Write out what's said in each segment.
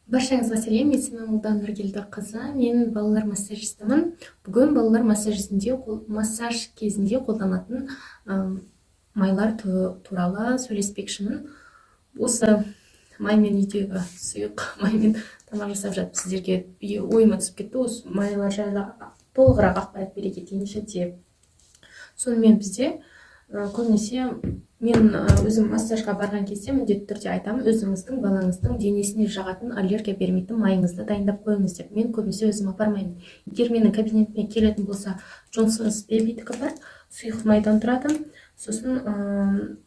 Баршаңызға сәлем! Есімім Ұлдан Нұргелдіқызы, мен балалар массажистімін. Бүгін балалар массажистінде массаж кезінде қолданатын майлар туралы сөйлеспекшімін. Осы маймен, үйдегі сұйық маймен тамақ жасап жатып, сіздерге ойыма түсіп кетті, осы майлар жайлы толығырақ ақпарат бере кетейінші деп. Сонымен, бізде көбінесе мен өзім массажға барған кезде міндетті түрде айтамын: өзіңіздің балаңыздың денесіне жағатын, аллергия бермейтін майыңызды дайындап қойыңыз деп. Мен көбінесе өзім апармаймын. Егер менің кабинетіме келетін болса, Джонсонс Бэбидікі бар, сұйық майдан тұрады, сосын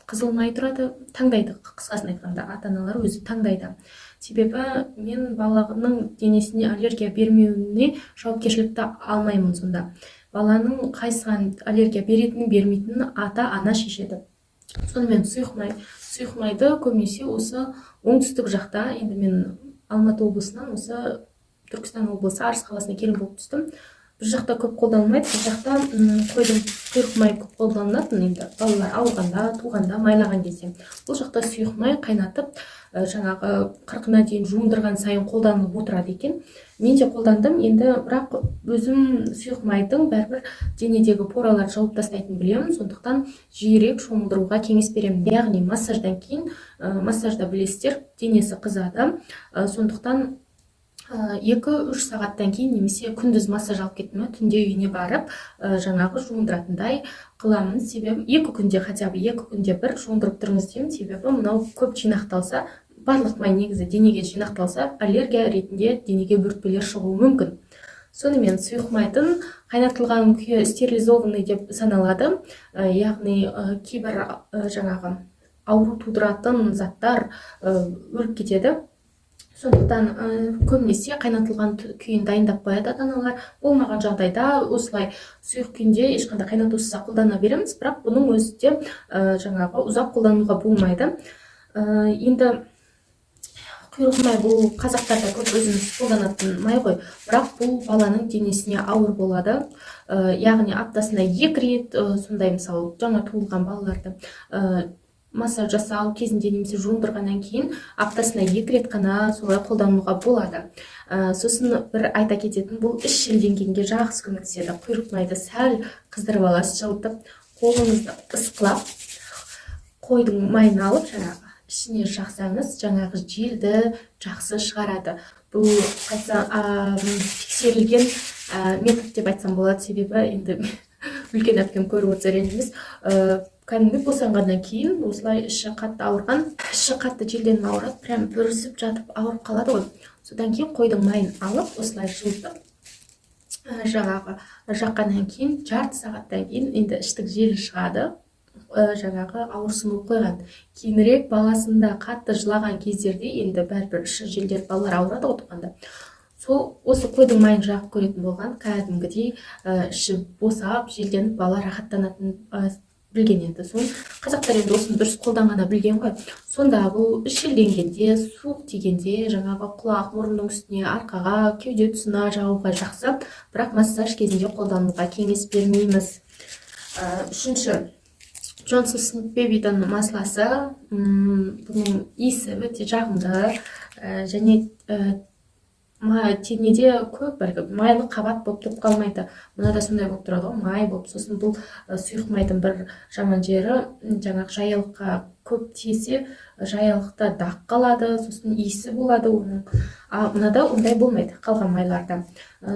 қызыл май тұрады. Таңдайды, қысқасын айтқанда, ата аналар өзі таңдайды. Себебі мен баланың денесіне аллергия бермеуіне жауапкершілікті алмаймын. Сонда баланың қайсыған аллергия беретінін, бермейтінін ата ана шешеді. Сонымен, сұйық май. Сұйық майды көбінесе осы оңтүстік жақта, енді мен Алматы облысынан осы Түркістан облысы, Арыс қаласына келін болып түстім, бұл жақта көп қолданылмайды. Бұл жақта қойдың құйрық майы көп қолданылатын. Енді балалар ауырғанда, туғанда майлаған кезде. Бұл жақта сұйық май қайнатып, жаңағы 40-ына дейін жуындырған сайын қолданылып отырады екен. Мен де қолдандым енді, бірақ өзім сұйық майдың бәрібір денедегі пораларды жауып тастайтынын білемін. Сондықтан жиірек шомылдыруға кеңес беремін. Яғни массаждан кейін, массажда, білесіздер, денесі қызады, сондықтан 2-3 сағаттан кейін немесе күндіз массаж алып кетті ма, түнде үйіне барып, жаңағы жуындыратындай қыламын. Себебі 2 күнде, хотя бы 2 күнде бір жуындырып тұрыңыз деймін. Себебі мынау көп жинақталса, барлық май негізі денеге жинақталса, аллергия ретінде денеге бөртпелер шығуы мүмкін. Сонымен, сұйық майдың қайнатылған күйі стерилизованный деп саналады. Яғни кейбір жаңағы ауру тудыратын заттар өліп кетеді. Сондықтан көбінесе қайнатылған күйін дайындап қояды ата аналар. Болмаған жағдайда осылай сұйық күйінде, ешқандай қайнатусыз ақ қолдана береміз. Бірақ бұның өзі де жаңағы ұзақ қолдануға болмайды. Енді құйрық май, бұл қазақтарда көп өзіміз қолданатын май ғой, бірақ бұл баланың денесіне ауыр болады. Яғни аптасына екі рет, сондай, мысалы, жаңа туылған балаларды массаж жасау кезінде немесе жуындырғаннан кейін аптасына екі рет қана солай қолдануға болады. Сосын бір айта кететін, бұл іш желденгенге жақсы көмектеседі. Құйрық майды сәл қыздырып аласыз, жылытып, қолыңызды ысқылап, қойдың майын алып, жаңағы ішіне жақсаңыз, жаңағы желді жақсы шығарады. Бұл қайтса тексерілген метод деп айтсам болады. Себебі енді үлкен әпкем көріп отырса, ренжімес. Кәдімгі босанғаннан кейін осылай іші қатты ауырған, іші қатты желденіп ауырады, прям бүрісіп жатып ауырып қалады ғой. Содан кейін қойдың майын алып, осылай жылытып, жаңағы жаққаннан кейін, жарты сағаттан кейін енді іштік желі шығады, жаңағы ауырсыну қойған. Кейінірек баласында қатты жылаған кездерде, енді бәрібір іші желденіп балалар ауырады ғой туғанда, сол осы қойдың майын жағып көретін болған. Кәдімгідей іші босап, желденіп, бала рахаттанатын білген. Енді соны қазақтар енді осыны дұрыс қолданғаны білген ғой. Сонда бұл іш желденгенде, суық тигенде жаңағы құлақ, мұрынның үстіне, арқаға, кеуде тұсына жағуға жақсы, бірақ массаж кезінде қолдануға кеңес бермейміз. Үшінші, Джонсонс Бэбидің маслосы. Бұның иісі өте жағымды және денеде көп әлгі майлы қабат болып тұрып қалмайды. Мынада сондай болып тұрады ғой, май болып. Сосын бұл сұйық майдың бір жаман жері, жаңағы жаялыққа көп тиесе, жаялықта дақ қалады, сосын иісі болады оның. Ал мынада ондай болмайды, қалған майларда.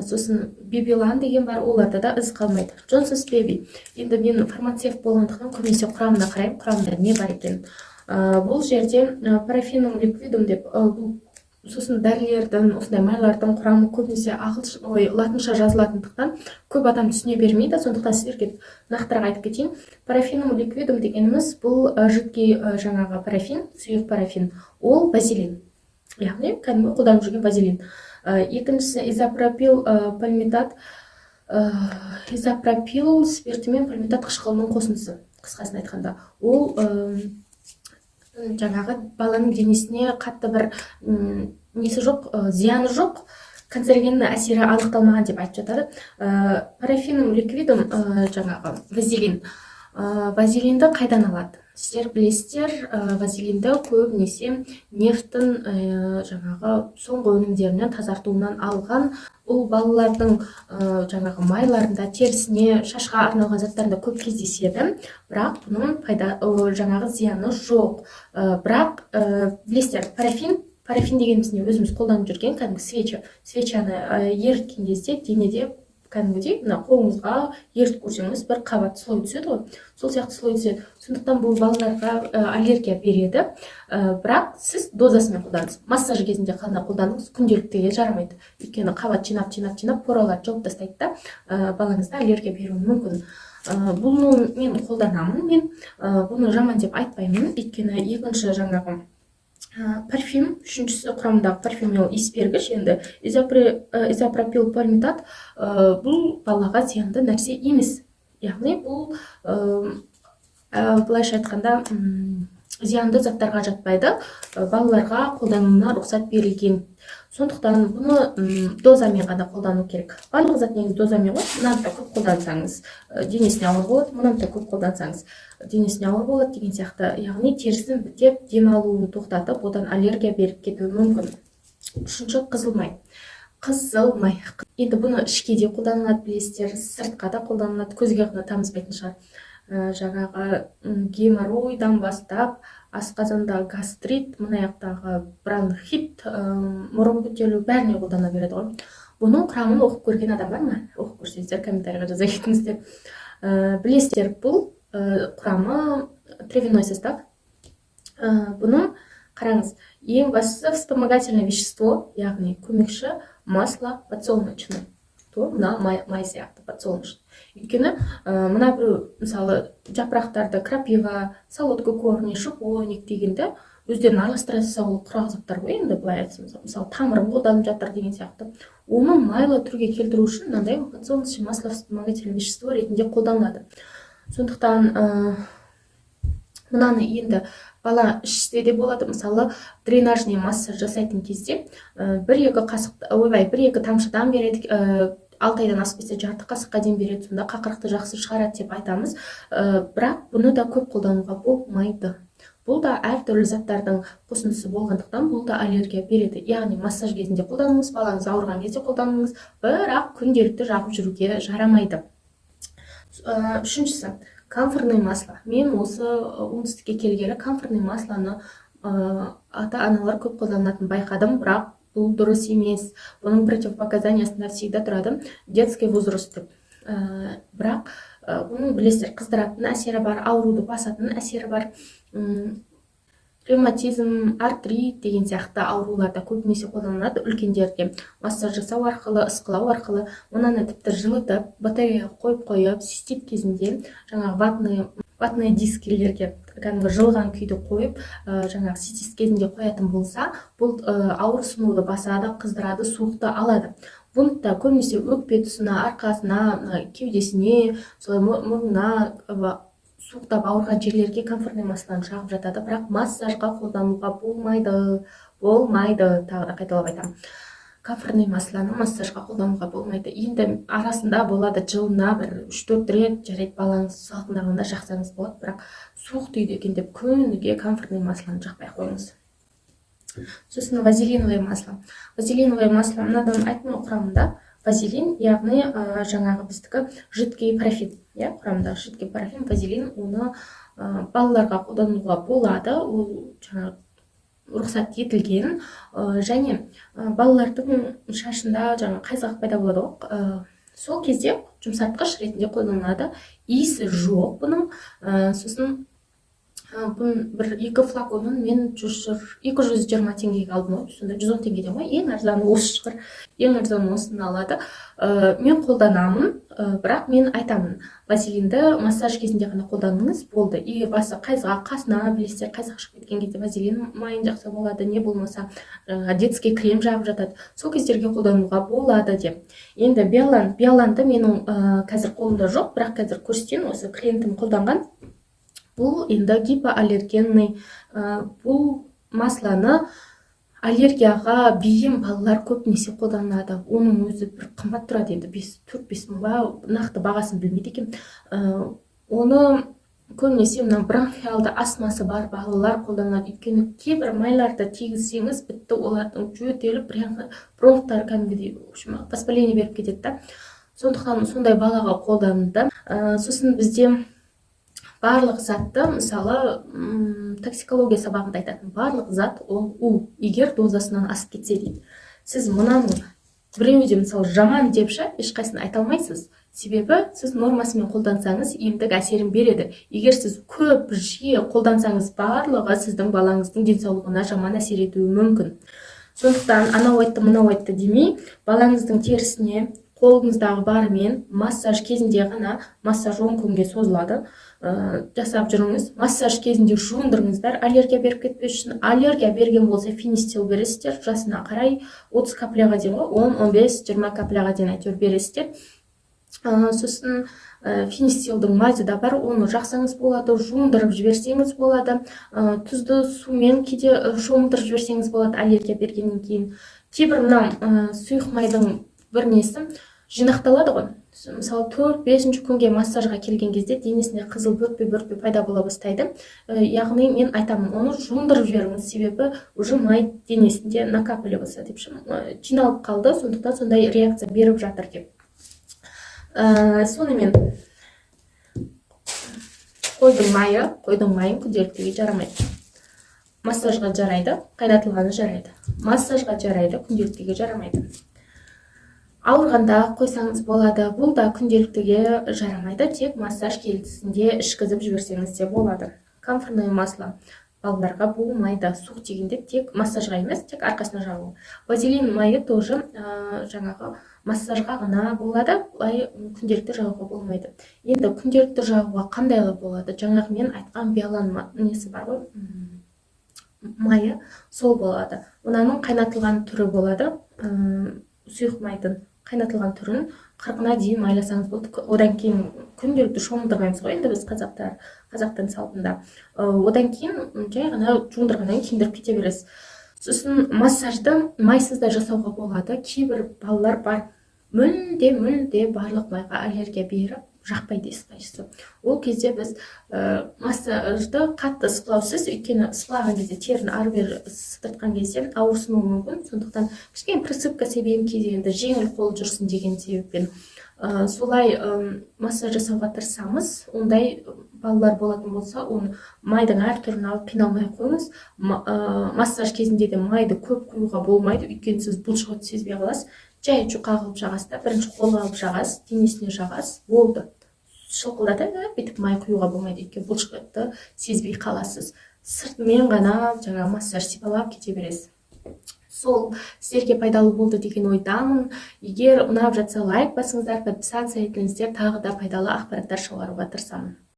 Сосын Бебилан деген бар, оларда да із қалмайды. Джонсонс Беби, енді мен фармацевт болғандықтан, көбінесе құрамына қараймын, құрамында не бар екенін. Бұл жерде парафином ликвидум деп, бұл сосын дәрілердің, осындай майлардың құрамы көбінесе ағылшын, ой, латынша жазылатындықтан, көп адам түсіне бермейді. Сондықтан сіздерге нақтырақ айтып кетейін. Парафином ликвидум дегеніміз бұл жидкий жаңағы парафин, сұйық парафин, ол вазелин, яғни кәдімгі қолданып жүрген вазелин. Екіншісі изопропил пальмитат, изопропил спирті мен пальмитат қышқылының қосындысы. Қысқасын айтқанда, ол жаңағы баланың денесіне қатты бір несі жоқ, зияны жоқ, канцерогенді әсері анықталмаған деп айтып жатады. Парафином ликвидум, жаңағы вазелин. Вазелинді қайдан алады? Сіздер білесіздер, вазелинді көбінесе нефтің жаңағы соңғы өнімдерінен тазартуынан алған. Бұл балалардың жаңағы майларында, терісіне, шашқа арналған заттарында көп кездеседі, бірақ бұның пайда, жаңағы зияны жоқ. Бірақ білесіздер, парафин. Парафин дегеніміз не? Өзіміз қолданып жүрген кәдімгі свеча. Свечаны еріткен кезде денеде кәдімгідей мына қолыңызға ерітіп көрсеңіз, бір қабат слой түседі ғой, сол сияқты слой түседі. Сондықтан бұл балаларға аллергия береді. Бірақ сіз дозасымен қолданыңыз, массаж кезінде ғана қолданыңыз, күнделіктіге жарамайды, өйткені қабат жинап, жинап, жинап, пораларды жауып тастайды да, балаңызда аллергия беруі мүмкін. Бұны мен қолданамын, мен бұны жаман деп айтпаймын, өйткені екінші жаңағы парфюм, үшіншісі құрамындағы парфюм, ол иіс бергіш енді изопропил пальмитат. Бұл балаға зиянды нәрсе емес, яғни бұл былайша айтқанда, зиянды заттарға жатпайды, балаларға қолдануына рұқсат берілген. Сондықтан бұны дозамен ғана қолдану керек. Барлық зат негізі дозамен ғой. Мынаны да көп қолдансаңыз, денесіне ауыр болады, мынаны да көп қолдансаңыз, денесіне ауыр болады деген сияқты. Яғни терісін бітеп, демалуын тоқтатып, одан аллергия беріп кетуі мүмкін. Үшінші, қызыл май. Қызыл май енді бұны ішке де қолданылады, білесіздер, сыртқа да қолданылады, көзге ғана тамызбайтын шығар. Жаңағы геморройдан бастап, асқазанда гастрит, мына жақтағы бронхит, мұрын бітелу, бәріне қолдана береді ғой. Бұның құрамын оқып көрген адам бар ма? Оқып көрсеңіздер, комментарийға жаза кетіңіздер. Білесіздер, бұл құрамы травяной состав. Бұның, қараңыз, ең бастысы вспомогательное вещество, яғни көмекші масло подсолнечное, то мына май сияқты подсолнечный. Өйткені мына біреу, мысалы, жапырақтарды, крапива, солодка корни, шиповник дегенді өздерін араластыра салса, ол құрғақ заттар ғой енді былай айтсам. Мысалы, тамырын қолданып жатыр деген сияқты. Оны майлы түрге келтіру үшін мынандай подсолнечное масло вспомогательное вещество ретінде қолданылады. Сондықтан мынаны енді бала ішсе де болады. Мысалы, дренажный массаж жасайтын кезде бір екі қасық, ойбай, бір екі тамшыдан береді, 6 айдан асып кетсе, жарты қасыққа дейін береді, сонда қақырықты жақсы шығарады деп айтамыз. Бірақ бұны да көп қолдануға болмайды. Бұл да әртүрлі заттардың қосындысы болғандықтан, бұл да аллергия береді. Яғни массаж кезінде қолданыңыз, балаңыз ауырған кезде қолданыңыз, бірақ күнделікті жағып жүруге жарамайды. Үшіншісі, камфорное масло. Мен осы оңтүстікке келгелі камфорный маслоны ата аналар көп қолданатынын байқадым, бірақ бұл дұрыс емес. Бұның противопоказаниясында всегда тұрады «детский возраст» деп. Бірақ бұның, білесіздер, қыздыратын әсері бар, ауруды басатын әсері бар. Ревматизм, артрит деген сияқты ауруларда көбінесе қолданылады. Үлкендерде массаж жасау арқылы, ысқылау арқылы, мынаны тіпті жылытып, батареяға қойып қойып, цистит кезінде жаңағы ватный дискілерге кәдімгі жылыған күйді қойып, жаңағы цистит кезінде қоятын болса, бұл ауырсынуды басады, қыздырады, суықты алады. Бұны да көбінесе өкпе тұсына, арқасына, мына кеудесіне, солай мұрнына, суықтап ауырған жерлерге камфорный маслоны жағып жатады, бірақ массажға қолдануға болмайды, болмайды. Тағы да қайталап айтамын: камфорный маслоны массажға қолдануға болмайды. Енді арасында болады, жылына бір үш төрт рет, жарайды, балаңыз салқындағанда жақсаңыз болады, бірақ суық тиді екен деп күніге камфорный маслоны жақпай ақ қойыңыз. Сосын вазелиновое масло. Вазелиновое масло, мынадан айттым ғой, құрамында вазелин, яғни жаңағы біздікі жидкий парафин, иә, құрамында жидкий парафин, вазелин. Оны балаларға қолдануға болады, ол жаңағы рұқсат етілген. Және балалардың шашында жаңа қайызғақ пайда болады ғой, сол кезде жұмсартқыш ретінде қолданылады. Иісі жоқ бұның. Сосын бұның бір екі флаконын мен 220 теңгеге алдым ғой, сонда 110 теңгеден ғой. Ең арзаны осы шығар, ең арзаны осыны алады. Мен қолданамын, бірақ мен айтамын: вазелинді массаж кезінде ғана қолданыңыз, болды. Егер басы қайызғақ, қасына, білесіздер, қайызғақ шығып кеткен кезде вазелин майын жақса болады, не болмаса детский крем жағып жатады, сол кездерге қолдануға болады деп. Енді Биолан. Биоланды менің қазір қолымда жоқ, бірақ қазір көрсетейін, осы клиентім қолданған. Бұл енді гипоаллергенный. Бұл маслоны аллергияға бейім балалар көбінесе қолданады. Оның өзі бір қымбат тұрады енді, бес, 4-5 мың ба, нақты бағасын білмейді екенмін. Оны Көбінесе мына бронхиалды астмасы бар балалар қолданады, өйткені кейбір майларды тигізсеңіз, бітті, олардың жөтеліп, бронхтары кәдімгідей, в общем, воспаление беріп кетеді да. Сондықтан сондай балаға қолданылды. Сосын бізде барлық затты, мысалы, токсикология сабағында айтатын, барлық зат ол у, егер дозасынан асып кетсе дейді. Сіз мынаның біреуі де, мысалы, жаман деп ше, ешқайсысын айта алмайсыз, себебі сіз нормасымен қолдансаңыз, емдік әсерін береді. Егер сіз көп, жиі қолдансаңыз, барлығы сіздің балаңыздың денсаулығына жаман әсер етуі мүмкін. Сондықтан анау айтты, мынау айтты демей, балаңыздың терісіне қолыңыздағы барымен массаж кезінде ғана, массаж 10 күнге созылады, жасап жүріңіз. Массаж кезінде жуындырыңыздар, аллергия беріп кетпес үшін. Аллергия берген болса, Фенистил бересіздер, жасына қарай 30 капляға дейін ғой, 10, 15, 20 капляға дейін әйтеуір бересіздер. Сосын Фенистилдің мазі да бар, оны жақсаңыз болады, жуындырып жіберсеңіз болады, тұзды сумен кейде шомылдырып жіберсеңіз болады аллергия бергеннен кейін. Кейбір мына сұйық майдың бір несі жинақталады ғой. Мысалы, 4-5-күнге массажға келген кезде денесінде қызыл бөртпе бөртпе пайда бола бастайды. Яғни мен айтамын, оны жуындырып жіберіңіз, себебі уже май денесінде накапливаться деп ше, жиналып қалды, сондықтан сондай реакция беріп жатыр деп. Сонымен қойдың майы, қойдың майын күнделіктіге жарамайды. Массажға жарайды, қайнатылғаны жарайды, массажға жарайды, күнделіктіге жарамайды. Ауырғанда қойсаңыз болады, бұл да күнделіктіге жарамайды, тек массаж кезінде ішкізіп жіберсеңіз де болады. Камфорное масло балаларға болмайды, суық тигенде тек массажға емес, тек арқасына жағу. Вазелин майы тоже жаңағы массажға ғана болады, былай күнделікті жағуға болмайды. Енді күнделікті жағуға қандайлы болады? Жаңағы мен айтқан Биолан несі бар ғой, майы, сол болады. Мынаның қайнатылған түрі болады. Сұйық майдың қайнатылған түрін 40-ына дейін майласаңыз болды. Одан кейін күнделікті шомылдырмаймыз ғой енді біз, қазақтар, қазақтың салтында. Одан кейін жай ғана жуындырғаннан кейін киіндіріп кете бересіз. Сосын массажды майсыз да жасауға болады. Кейбір балалар бар, мүлде мүлде барлық майға аллергия беріп, жақпайды ешқайсысы. Ол кезде біз массажды қатты ысқылаусыз, өйткені ысқылаған кезде, теріні ары бері сыдыртқан кезде ауырсынуы мүмкін. Сондықтан кішкене присыпка себемін кейде, енді жеңіл қол жүрсін деген себеппен, солай массаж жасауға тырысамыз. Ондай балалар болатын болса, оны майдың әр түрін алып қиналмай ақ қойыңыз. Массаж кезінде де майды көп құюға болмайды, өйткені сіз бұлшық сезбей қаласыз. Жай жұқа қылып жағасыз да, бірінші қолға алып жағасыз, денесіне жағасыз, болды, шылқылдатып бүйтіп май құюға болмайды, өйткені бұлшықетті сезбей қаласыз. Сыртымен ғана жаңағы массаж сипалап кете бересіз. Сол сіздерге пайдалы болды деген ойдамын. Егер ұнап жатса, лайк басыңыздар, подписаться етіңіздер, тағы да пайдалы ақпараттар шығаруға тырысамын.